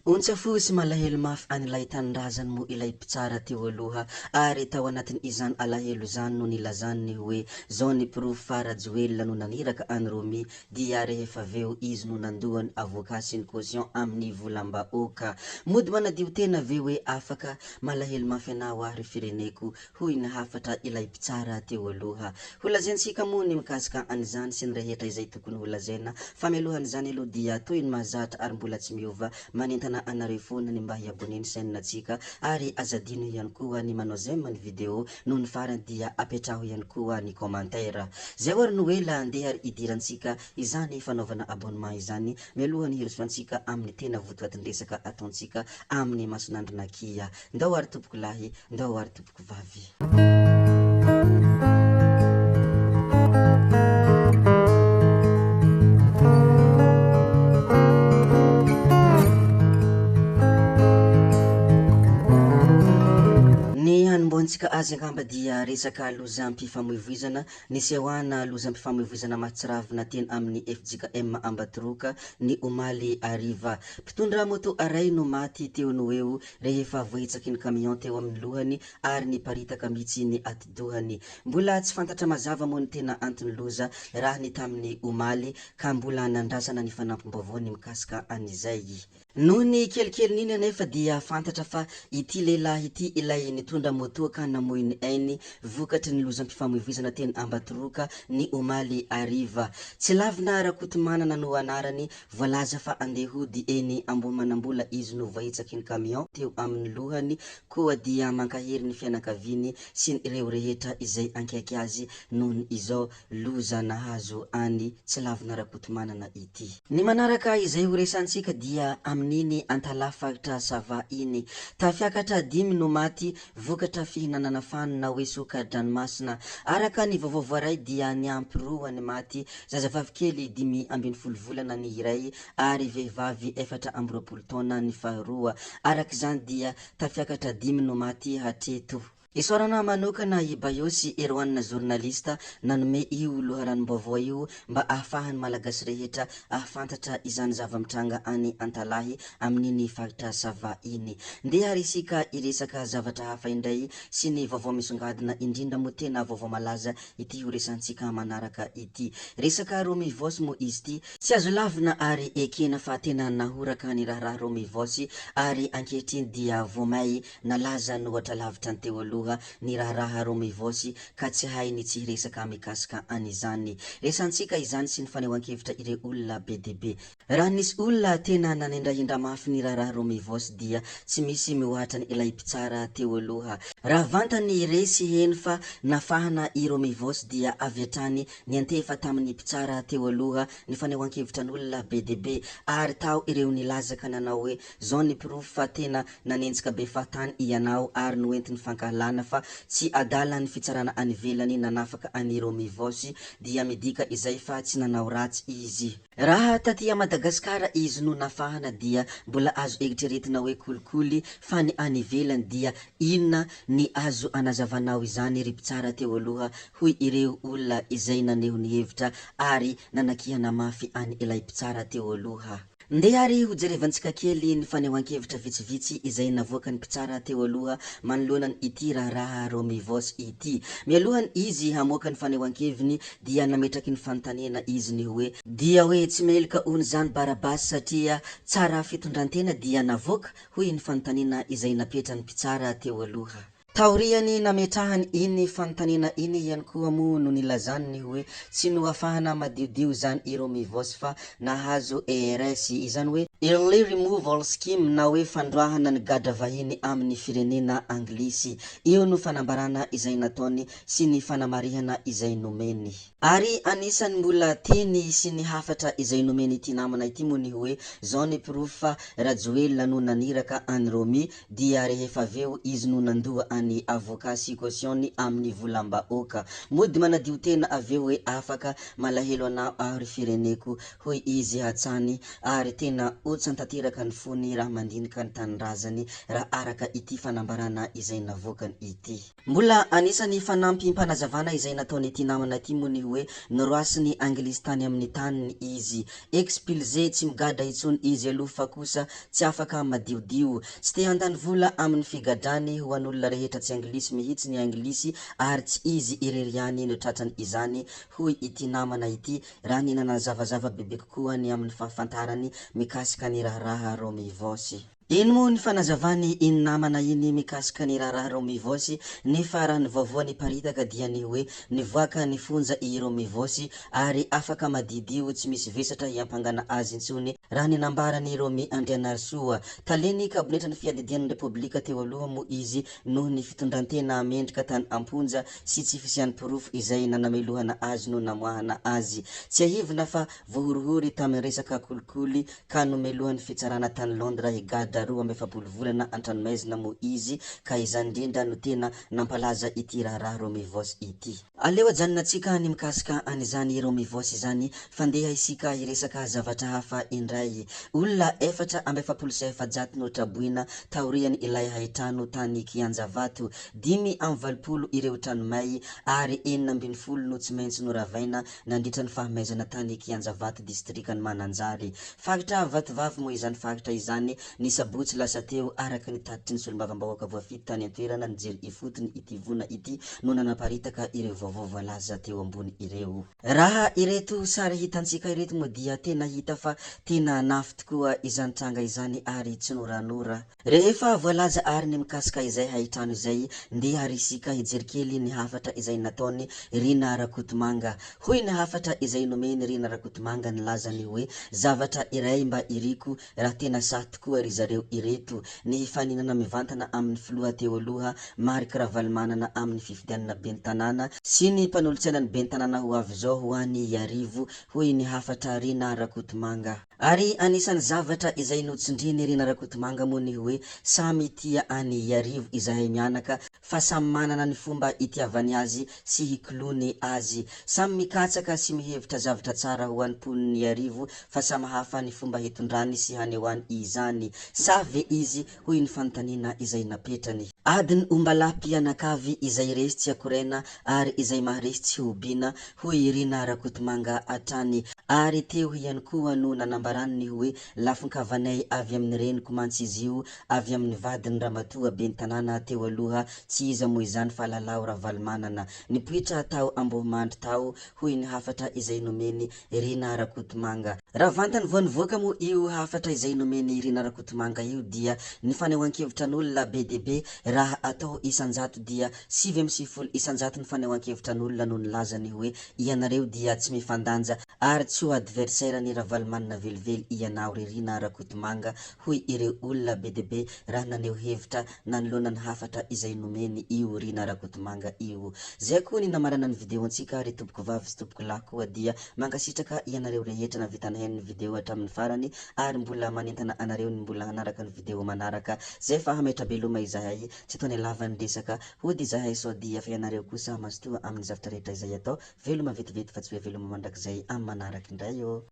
Ontsa fo sy malahelo mafy an'ilay tanindrazany moa ilay mpitsara teo aloha ary tao anatin'izany alahelo izany no nilazany ny hoe zao ny porofo fa Rajoelina no naniraka an'i Romy dia rehefa aveo izy no nandoa ny avocat sy ny caution amin'ny volam-bahoaka. Mody manadio tena ve hoe afaka? Malahelo mafy anao aho ry fireneko hoy ny hafatra ilay mpitsara teo aloha. Ho lazaintsika moa ny mikasika an'izany sy ny rehetra izay tokony ho lazaina, fa mialohan'izany aloha dia toy ny mahazatra ary mbola tsy miova, manentana anareo foana ny mba hi-abonner ny chaîne-ntsika ary aza adino ihany koa ny manao j'aime ny vidéo, nony farany dia apetraho ihany koa ny commentaire. Zay ary no ela andeha ary hidirantsika izany fanaovana abonnement izany mialohan'ny hirosoantsika amin'ny tena votoatin-dresaka ataontsika amin'ny mason'andron'akia. Ndao ary tompoko lahy, ndao ary tompoko vavy. Ny hanombohantsika azy angamba dia resaka lozam-pifamoivoizana Nisehoana lozam-pifamoivoizana mahatsiravina teny amin'ny fjkm Ambatoroka ny omaly hariva. Mpitondra moto iray no maty teo no eo rehefa voahitsaky ny camion teo amin'ny lohany ary niparitaka mihitsy ny atidohany. Mbola tsy fantatra mazava moa ny tena anton'ny loza raha ny tamin'ny omaly ka mbola nandrasana ny fanampim-baovao ny mikasika an'izay. Noho ny kelikelin'iny anefa dia fantatra fa ity lehilahy ity ilay nitondra moto ka namoy ny ainy vokatry ny lozam-pifamoivoizana teny Ambatoroka ny omaly hariva. Tsilavina Rakotomanana no anarany, voalaza fa andeha hody eny Ambohimanambola izy no voahitsaky ny camion teo amin'ny lohany, koa dia mankahery ny fianakaviany sy ireo rehetra izay ankaiky azy noho izao loza nahazo an'i Tsilavina Rakotomanana ity. Ny manaraka izay ho resantsika dia amin'iny Antalaha faritra Sava iny. Tafiakatra dimy no maty vokatra fihinanana fano na hoe soka-dranomasina. Araka ny vaovao voaray dia niampy roa ny maty, zazavavikely 15 volana ny iray ary vehivavy 24 taona ny faharoa. Araka izany dia tafiakatra dimy no maty hatreto. Isaorana manokana i Bayo sy Erwan journaliste nanome io loharanom-baovao io mba ahafahan'ny Malagasy rehetra ahafantatra izany zava-mitranga any Antalahy amin'iny faritra Sava iny. Ndeha ary isika hiresaka zavatra hafa indray sy ny vaovao misongadina indrindra moa tena vaovao malaza ity ho resantsika manaraka ity. Resaka Romivos moa izy ity. Tsy azo lavina ary ekena fa tena nahoraka ny raharaha Romivos ary ankehitriny dia vao may Nalaza an'ohatra lavitra ny teo aloha ny raharaha Romivos ka tsy hay ny tsy hiresaka mikasika an'izany. Resantsika izany sy ny fanehoan-kevitra ireo olona be dia be. Raha nisy olona tena nanendrahendra mafy ny raharaha Romivos dia tsy misy mihoatra an' ilay mpitsara teo aloha. Raha vantany re sy heno fa nafahana i Romivos dia avy hatrany niantefa tamin'ny mpitsara teo aloha ny fanehoan-kevitra an'olona be dia be ary tao ireo nilaza ka nanao hoe zao ny porofo fa tena Nanenjika be fahatany ianao ary noentin'ny fankahalana fa tsy adala ny fitsarana any ivelany nanafaka an'i Romy Voos dia midika izay fa tsy nanao ratsy izy. Raha taty a Madagasikara izy no nafahana dia mbola azo eritreretina hoe kolikoly fa ny any ivelany dia inona ny azo anazavanao izany ry mpitsara teo aloha hoy ireo olona izay naneho ny hevitra ary nanakihana mafy an ilay mpitsara teo aloha. Ndeha ary hojerevantsika kely ny fanehoan-kevitra vitsivitsy izay navoakan'ny mpitsara teo aloha manoloana ity raharaha Romy Voos ity. Mialohan'ny izy hamoaka ny fanehoan-keviny dia nametraky ny fanontaniana izy ny hoe, Dia hoe tsy meloka hono izany Barabasy satria tsara fitondrantena dia navoaka? hoy ny fanontaniana izay napetran'ny mpitsara teo aloha. Taorian'ny nametrahany iny fanontaniana iny ihany koa moa no nilazany ny hoe tsy noafahana madiodio izany i Romy Voos fa nahazo ERS, izany hoe Early Removal Scheme na hoe fandroahana ny gadra vahiny amin'ny firenena anglisy. Io no fanambarana izay nataony sy ny fanamarihana izay nomeny. Ary anisan'ny mbola teny sy ny hafatra izay nomen'ity namana ity moa ny hoe zao ny porofo fa Rajoelina no naniraka an'i Romy dia rehefa avy eo izy no nandoa an'i ny avocat sy caution-ny amin'ny volam-bahoaka. Mody manadio tena avy eo hoe afaka, malahelo anao aho ry fireneko, hoy izy hatrany ary tena otsan-tanteraka ny fony raha mandinika ny tanindrazany raha araka ity fanambarana izay navoakany ity. Mbola anisan'ny fanampim-panazavana izay nataon'ity namana ity moa ny hoe noroasin'ny anglisy tany amin'ny taniny izy. Expulsé, tsy migadra intsony izy aloha fa kosa tsy afaka madiodio. Tsy te handany vola amin'ny figadrany ho an'olona rehetra tsy anglisy mihitsy ny anglisy ary tsy izy irery ihany no tratran'izany hoy ity namana ity raha ny nanazavazava bebe kokoa ny amin'ny fahafantarany mikasika ny raharaha Romivos. Iny moa ny fanazavany iny namana iny mikasika ny raharaha Romivos nefa raha ny vaovao niparitaka dia ny hoe nivoaka ny fonja i Romivos ary afaka madiodio tsy misy vesatra hiampangana azy intsony raha ny nambaran'i Romy Andrianarisoa talen'ny kabinetran'ny fiadidian'ny Repoblika teo aloha moa izy noho ny fitondrantena mendrika tany am-ponja sy tsy fisian'ny porofo izay nanamelohana azy no namoahana azy. Tsiahivina fa voahorohory tamin'ny resaka kolikoly ka nomelohan'ny fitsarana tany Londres higadra 42 volana an-tranomaizina moa izy ka izany indrindra no tena nampalaza ity raharaha Romivos ity. Aleo ajanonantsika ny mikasika an'izany Romivos izany fa ndeha isika hiresaka zavatra hafa indray. Olona 444 no traboina taorian' ilay haitrano tany Kianjavato. 85 ireo trano may ary 16 no tsy maintsy noravaina nandritra ny fahamaizana tany Kianjavato distrikan'i Mananjary. Faritra Vatovavy moa izany faritra izany ny sabotsy lasa teo araka ny tatitry ny solombavambahoaka voafidy tany an-toerana nijery ifotony ity voina ity no nanaparitaka ireo vaovao voalaza teo ambony ireo. Raha ireto sary hitantsika ireto moa dia tena hita fa tena nafy tokoa izany tranga izany ary tsy noranora. Rehefa voalaza ary ny mikasika izay haitrano izay, ndeha ary isika hijery kely ny hafatra izay nataon'i Rina Rakotomanga. Hoy ny hafatra izay nomen'i Rina Rakotomanga nilaza ny hoe, Zavatra iray mba iriko raha tena sahy tokoa ry zareo ireto, ny hifaninana mivantana amin'ny filoha teo aloha Marc Ravalomanana amin'ny fifidianana ben'ny tanàna sy ny mpanolotsainan'ny ben'ny tanàna ho avy izao ho any Iarivo, hoy ny hafatra Rina Rakotomanga. Ary anisan'ny zavatra izay notsindrian'i Rina Rakotomanga moa ny hoe samy tia an'i Iarivo izahay mianaka fa samy manana ny fomba itiavany azy sy hikoloany azy. Samy mikatsaka sy mihevitra zavatra tsara ho an'ny mponin'Iarivo fa samy hafa ny fomba hitondrany sy hanehoany izany. Sahy ve izy? hoy ny fanontaniana izay napetrany. Adin'ny ombalahy mpianakavy izay resy tsy akoraina ary izay maharesy tsy hobiana, hoy i Rina Rakotomanga hatrany. Ary teo ihany koa no nanambarany ny hoe lafin-kavanay avy amin'ny reniko mantsy izy io, avy amin'ny vadiny ramatoa ben'ny tanàna teo aloha, tsy iza moa izany fa Lalao Ravalomanana. Nipoitra tao Ambohimandry tao, hoy ny hafatra izay nomeny Rina Rakotomanga. Raha vantany vao nivoaka moa io hafatra izay nomen'i Rina Rakotomanga io dia ny fanehoan-kevitran'olona be dia be, raha atao isan-jato dia 99 isan-jato ny fanehoan-kevitran'olona no nilaza ny hoe ianareo dia tsy mifandanja ary tsy ho adversaire n'i Ravalomanana velively ianao ry Rina Rakotomanga hoy ireo olona be dia be raha naneho hevitra nanoloana ny hafatra izay nomeny io Rina Rakotomanga io. Zay koa ny namarana ny video-ntsika ry tompoko vavy sy tompoko lahy koa dia mankasitraka ianareo rehetra navita nihaino ny video hatramin'ny farany ary mbola manentana anareo ny mbola hanaraka ny video manaraka zay fa hametra-beloma izahay tsy ataonay lava ny resaka hody izahay sao dia fa ianareo kosa mazotoa amin'ny zavtra rehetra izay atao veloma vetivety fa tsy hoe veloma mandrakizay amin'ny manaraka indray ô.